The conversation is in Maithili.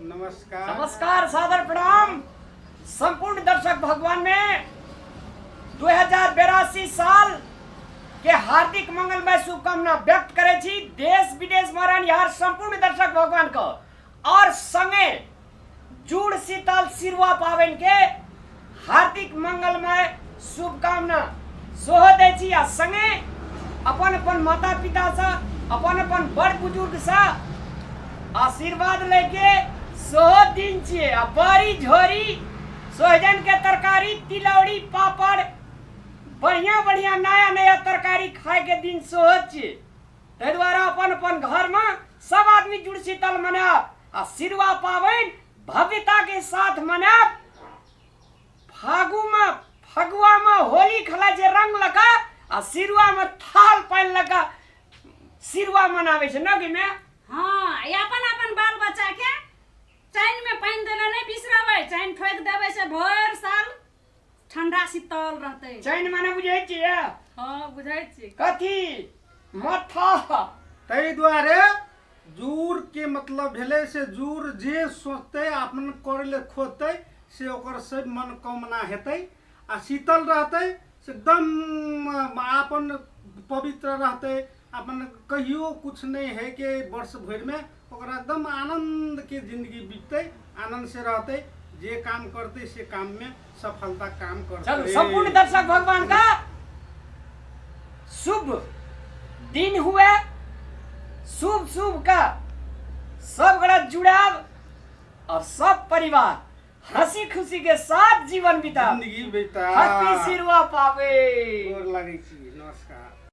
नमस्कार। नमस्कार, सादर प्रणाम संपूर्ण दर्शक भगवान में 2082 साल के हार्दिक मंगलमय शुभकामना व्यक्त करै छी देश विदेश में रहनिहार संपूर्ण दर्शक भगवान के और संगे जुड़ शीतल सिरुआ पाबनि के हार्दिक मंगलमय शुभकामना सेहो दै छी आ संगे अपन अपन माता पितासँ, अपन अपन बड़ बुजुर्गसँ आशीर्वाद लैके सेहो दिन छियै। आ बड़ी झोरी, सोहजन के तरकारी, तिलौरी, पापड़, बढ़िया बढ़िया नया नया तरकारी खायके दिन सेहो छियै। ताहि दुआरे अपन अपन घरमे सब आदमी जुड़ शीतल मनायब आ सिरुआ पाबनि भव्यता के साथ मनायब। फागु में, फगुआ में होली खेलाइ छै रंग लगा आ सिरुआ में थाल पानि लगा सिरुआ मनाबै छै न गे माय? हाँ, ई अपन अपन बाल बच्चा के चैन में पानि देले नहि बिसरबै, चैन ठोकि देबै से भरि साल ठंडा शीतल रहतै। चैन माने बुझै छियै? हाँ, बुझै छियै। कथी? माथा। ताहि दुआरे जूर के मतलब भेलै से जूर जे सोचतै अपन करै लए खोजतै से ओकर सब मनोकामना हेतै आ शीतल रहतै से एकदम अपन पवित्र रहतै, अपन कहियो कुछ नहि होइके वर्ष भरिमे ओकरा एकदम आनन्दके जिन्दगी बिततै, आनन्द से रहतै, जे काम करतै से काममे सफलता काम करतै। चलू संपूर्ण दर्शक भगवान का शुभ दिन हुए, शुभ शुभ का सब गड़ा जुड़ाव और सब परिवार हंसी खुशी के साथ जीवन बिताओ, जिंदगी बिताओ, हैप्पी सिरुआ पावे। गोर लगै छी, नमस्कार।